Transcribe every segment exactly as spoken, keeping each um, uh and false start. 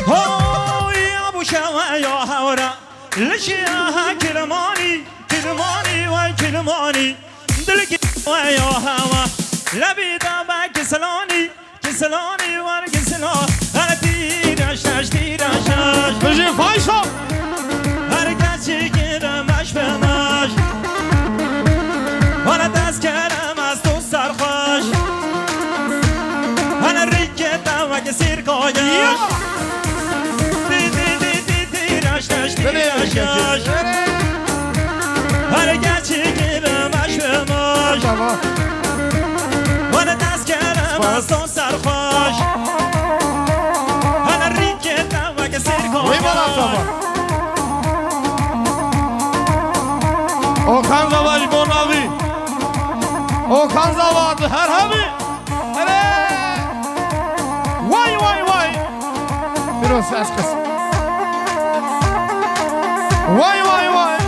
Ho, ya bu şewe ya hewra. Lişiya ha kilmanî, kilmanî we kilmanî. Dilkî we ya hewa. Lebî da be kisilonî. Kisilonî wer kisilo, her tîra şaş, tîra şaş. Bijî Fayso. Her keçî giremaş bemaş. Wana dest kerem ez tu serxweş. Hene rîkê te wek sîrkoyê. Ya. Tî, tî, tî, tî, tîra şaş, tîra şaş. Her keçî giremaş bemaş. Tamam. Wana dest kerem ez tu serxweş. Hene rîkê te wek sirko. Wî mala tamam. Okan Zava ji bo navî. Okan Zava di her hemî. Hele. Vay, vay, vay. Pîroz ez qis. Vay, vay, vay.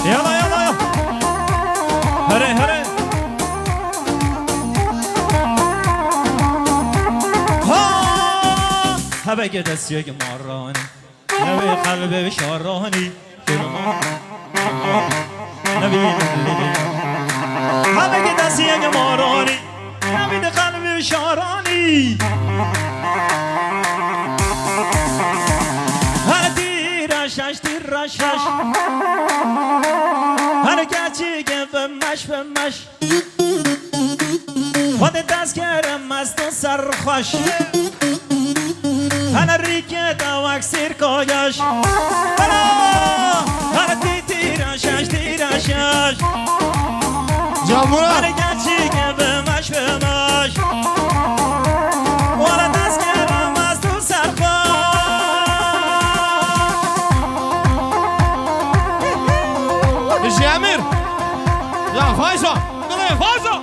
Yala, yala, yala. Here, here. Ha! Hebe gede siyek maranî. Nevê qelbê şaranî. Nevê, nevê. Hebe gede siyek maranî. Nevê de qelbê şaranî. Her tîra şaş, tîra şaş. Her keçî gibi meş be meş. Xwedê dest kerem ez tu serxweş. Hene rîkê te wek sîrkoyê. Hela! Her tî tîra şaş, tîra şaş. Camura. Her keçî gibi meş be meş. Were dest kerem ez tu serxweş. Bijî Emîr. Ya Fayzo. Dilê Fayzo.